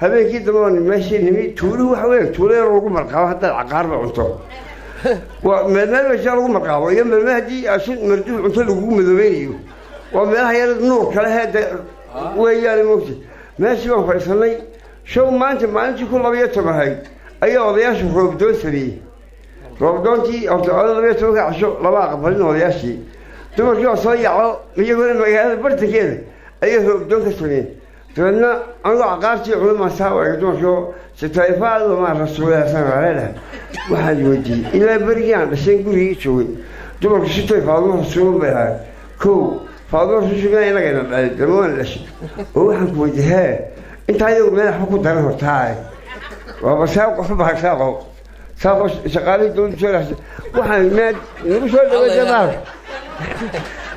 Habeenkii dambe waan meeshii nimi. Tuuluhu waxa weeyaan tuulo yar lagu marqaabo haddaad caqaarba cunto, waa meel meesha lagu marqaabo iyo meel haddii asin marduuf cunto lagugu madoobeynayo, waa meelaha yar nuur kale heeda weeyaan moogta. Meeshii baan fadhiisanay. Show maanta maalintii ku 12 ahayd ayaa odayaashu roobdoon sameeyey. Roobdoontii horta oda 12-ka casho lama aqbalin odayaashii. Dumarkii oo soo yaco iyaguna magaalada bartankeeda ayay roobdoon ka sameeyeen. Dabeedna anigoo caqaartii culimaasaa eega dumarkii oo sitayfaaduma rasuulaasan leedahay. Waxaan weydiiyey ilaa berigii aan dhashay gurigii joogay dumarku sitay Faaduma rasuulun bay ahayd. Kow Faaduma rasuulka inagayna dhalay dama waan dhashay oo waxaan ku weydiiyey hee intaa iyagu meel waxba ku daran hortaaye waaba saaqo baa saaqo saaqo shaqaalihii dowladda soo dhashay waxaan meel nagu soo dhaweysay baar.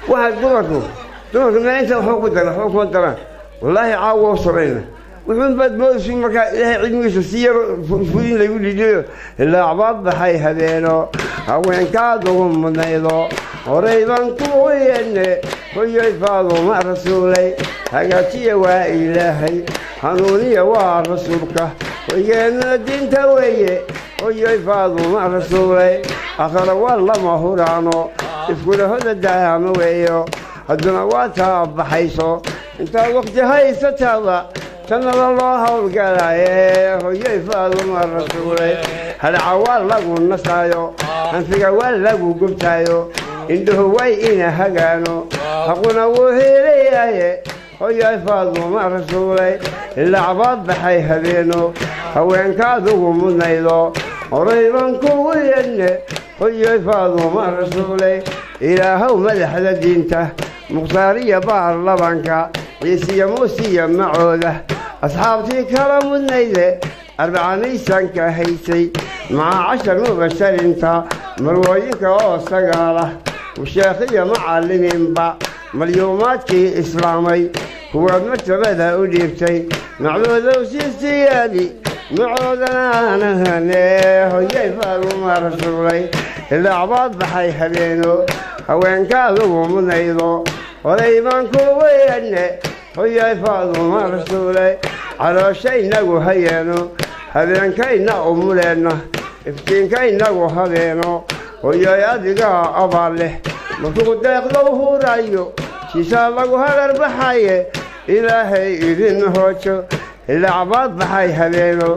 Waxaa dumarku meel inta waxba ku daran, waxba kuma daran wallaahi. Caawa u samayna wuxuun baad moodaysa markaa Ilaahay cilmigiisa si yar fulin lagu dhiidiyo. Ilaacbaad baxay habeeno haweenkaad ugu mudnaydo horay baan kugu yeedne hoyoy Faaduma rasuulay. Hagaajiya waa Ilaahay, hanuuniya waa rasuulka, hoygeenna diinta weeye hoyoy Faaduma rasuulay. Akhra waa lama huraano, ifkulahoda daama weeyo, hadduna waa taa baxayso intaad waqti haysataaba jannada loo howlgalaaye hoyoy Faaduma rasuulay. Hadhaca waa lagu nasaayo, hanfiga waa lagu gubtaayo, indhuhu way ina hagaano, haquna wuu hiilayaye hoyoy Faaduma rasuulay. Ilacbaad baxay habeeno haweenkaad ugu mudnaydo horay baan kugu yeedne hoyoy Faaduma rasuulay. Ilaahow madaxda diinta Mukhtaariya baarlamanka Ciisiya Muusiya macooda asxaabtii kala mudnayde arbaca miisaanka haysay maca 10 mubasharinta marwooyinka oo sagaala musheekhiya macallimiinba malyuumaadkii islaamay kuwaad martabada u dhiibtay macboodow siisiyaadi macoodanaanahane hoyay Faaduma rasuulay. Ilaacbaad baxay habeeno haweenkaad ugu mudnaydo horay baan kugu yeedne hoyay Faaduma rasuulay. Calooshaynagu hayeeno habeenkayna umuleenna iftiinkaynagu habeeno hoyoy adigaa abaal leh markuu deeqdow huraayo siisaa lagu hagar baxaye. Ilaahay idin hoojo. Ilacbaad baxay habeeno